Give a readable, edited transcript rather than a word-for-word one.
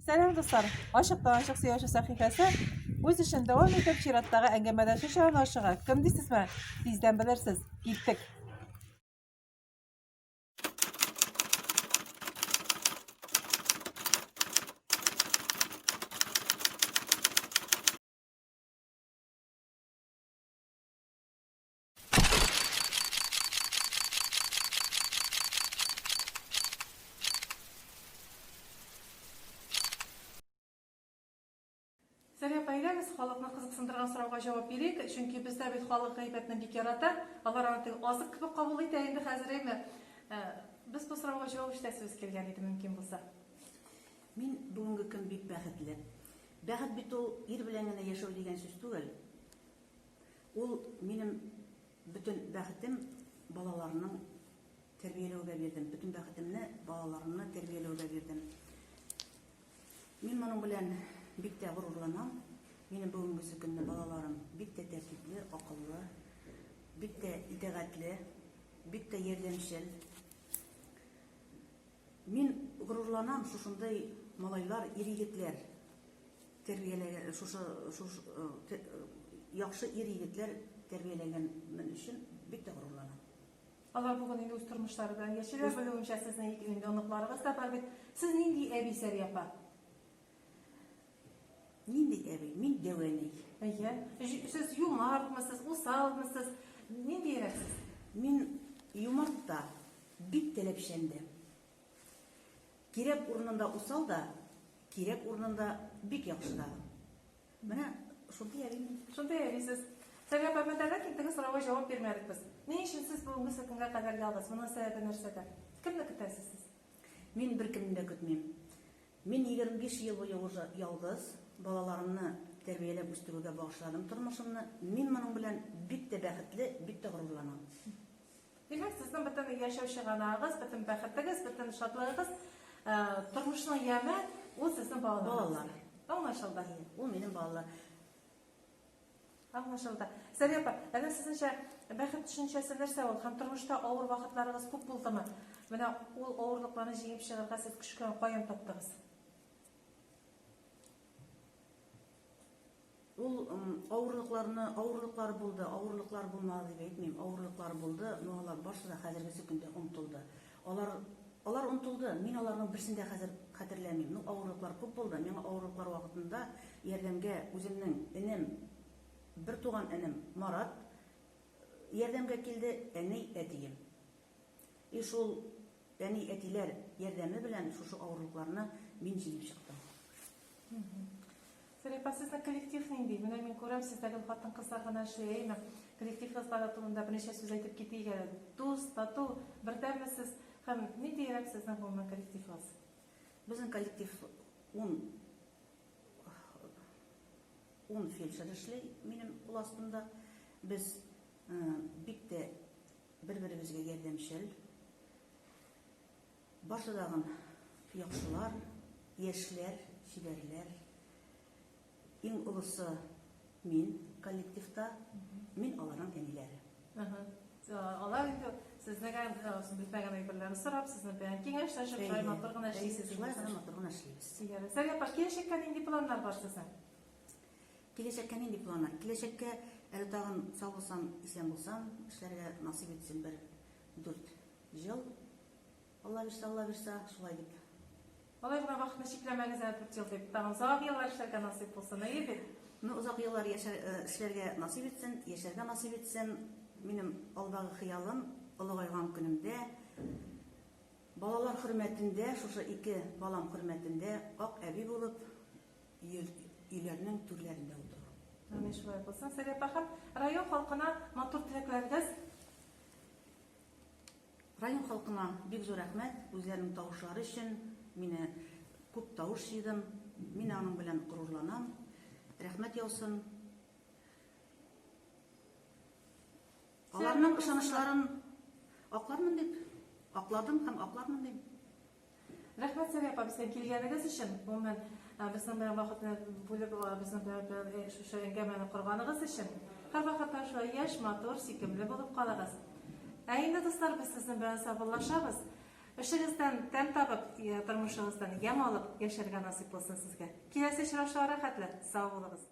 Сәлам, дуслар! Ачыктан-ачык сөйләшү сәхифәсе үз эшен дәвам итеп, чираттагы әңгәмәдәше чорына ашыга. Кем дисезме? Тиздән белерсез. Киттек! Сәрия апа, әйдәгез, халыкны кызыксындырган сорауга җавап бирик, чөнки бездә бит халык гайбәтне бик ярата. Алар аны теге азык кебек кабул итә инде хәзер, әйме? Э, без бу сорауга җавап ишетәсебез килгән иде, мөмкин булса. Мин бүгенге көн бик бәхетле. Бәхет бит ул ир белән генә яшәү дигән сүз түгел. Ул минем бөтен бәхетем балаларның тәрбияләүгә бирдем. Бөтен бәхетемне балаларымны тәрбияләүгә бирдем. Мин моның белән бик тә горурланам. Минем бүгенгесе көнне балаларым бик тә тәртипле, акыллы, бик тә итагатьле, бик тә ярдәмчел. Мин горурланам шушындый малайлар, ир-егетләр тәрбияләгән, шушы, шушы э, э, яхшы ир-егетләр тәрбияләгәнмен өчен бик тә горурланам. Алар бүген инде үз тормышлары белән яшиләр. Белүемчә, сезнең ике инде оныкларыгыз да бар бит. Сез нинди әби, Сәрия апа? Нинди әби? Мин дәү әни. Әйе. Сез юмартмы сез, усалмы сез? Ниндиерәк сез? Мин юмарт та, бик таләпчән дә. Кирәк урынында усал да, кирәк урынында бик яхшы да. Менә шундый әби мин. Шундый әби сез. Сәрия апа, менә ләкин теге сорауга җавап бирмәдек без. Ни өчен сез бүгенге көнгә кадәр ялгыз? Моның сәбәбе нәрсәдә? Кемне көтәсез сез? Мин беркемне дә көтмим. Мин 25 ел буе уже ялгыз, балаларымны тәрбияләп үстерүгә багышладым тормышымны. Мин моның белән бик тә бәхетле, бик тә горурланам. Димәк, сезнең бөтен яшәү чыганагыгыз, бөтен бәхетегез, бөтен шатлыгыгыз, тормышның яме, ул сезнең балаларыгыз. Балалар. Аңлашылды. Ул минем балалар. Аңлашылды. Сәрия апа, әнә сезнеңчә бәхет төшенчәсе нәрсә ул һәм тормышта авыр вакытларыгыз күп булдымы? Менә ул авырлыкларны җиңеп чыгарга сез көч каян таптыгыз? Ул авырлыкларны, авырлыклар булды, авырлыклар булмады дип әйтмим, авырлыклар булды, но алар барысы да хәзергесе көндә онытылды. Алар алар онытылды, мин аларның берсен дә хәзер хәтерләмим. Ну, авырлыклар күп булды. Миңа авырлыклар вакытында ярдәмгә үземнең энем, бер туган энем Марат ярдәмгә килде, әни, әтием. И шул әни, әтиләр ярдәме белән шушы авырлыкларны мин җиңеп чыктым. Сәрия апа, сезнең коллектив нинди? Менә мин күрәм, сездә гел хатын-кызлар гына эшли, әйеме? Коллективыгызлары турында берничә сүз әйтеп китик әле. Дус, тату, бердәмме сез? Һәм ниндиерәк сезнең гомумән коллективыгыз? Безнең коллектив ун ун фельдшер эшли минем кул астында. Без бик тә бер-беребезгә ярдәмчел. Барсы тагын яхшылар, яшьләр, чибәрләр. Иң олысы мин коллективта, мин аларның әниләре. Алар инде сезнең бетмәгән әйберләрне сорап, сезнең белән киңәшләшеп, шулай матур гына эшлисез. Шулай гына матур гына эшлибез. Сәрия апа, киләчәккә нинди планнар бар сезнең? Киләчәккә нинди планнар? Киләчәккә әле тагын сау булсам, исән булсам, эшләргә насыйп итсен бер дүрт ел. Алла бирсә, Алла бирсә, шулай дип. Алай гына вакытны чикләмәгез әле 4 ел дип. Тагын озак еллар эшләргә насыйп булсын, әйе бит? Ну, озак еллар яшәр, э, эшләргә насыйп итсен, яшәргә насыйп итсен. Минем алдагы хыялым, олыгайган көнемдә, балалар хөрмәтендә, шушы ике балам хөрмәтендә ак әби булып, өйләрнең түрләрендә утыру. Әмин, шулай булсын. Сәрия апа, һәм район халкына матур теләкләрегез. Район халкына бик зур рәхмәт, үзләренең тавышлары өчен, мине күп тавыш җыйдым, мин аның белән горурланам. Рәхмәт яусын. Аларның ышанычларын аклармын дип, акладым һәм аклармын дим. Рәхмәт, Сәвия апа, безгә килгәнегез өчен. Гомумән, безнең белән вакытны бүлеп, безнең белән шушы әңгәмәне корганыгыз өчен. Һәрвакытта шулай яшь, матур, сөйкемле булып калыгыз. Ә инде, дуслар, без сезнең белән саубуллашабыз. Эшегездән тәм табып, тормышыгыздан ямь алып яшәргә насыйп булсын сезгә. Киләсе очрашуларга хәтле сау булыгыз.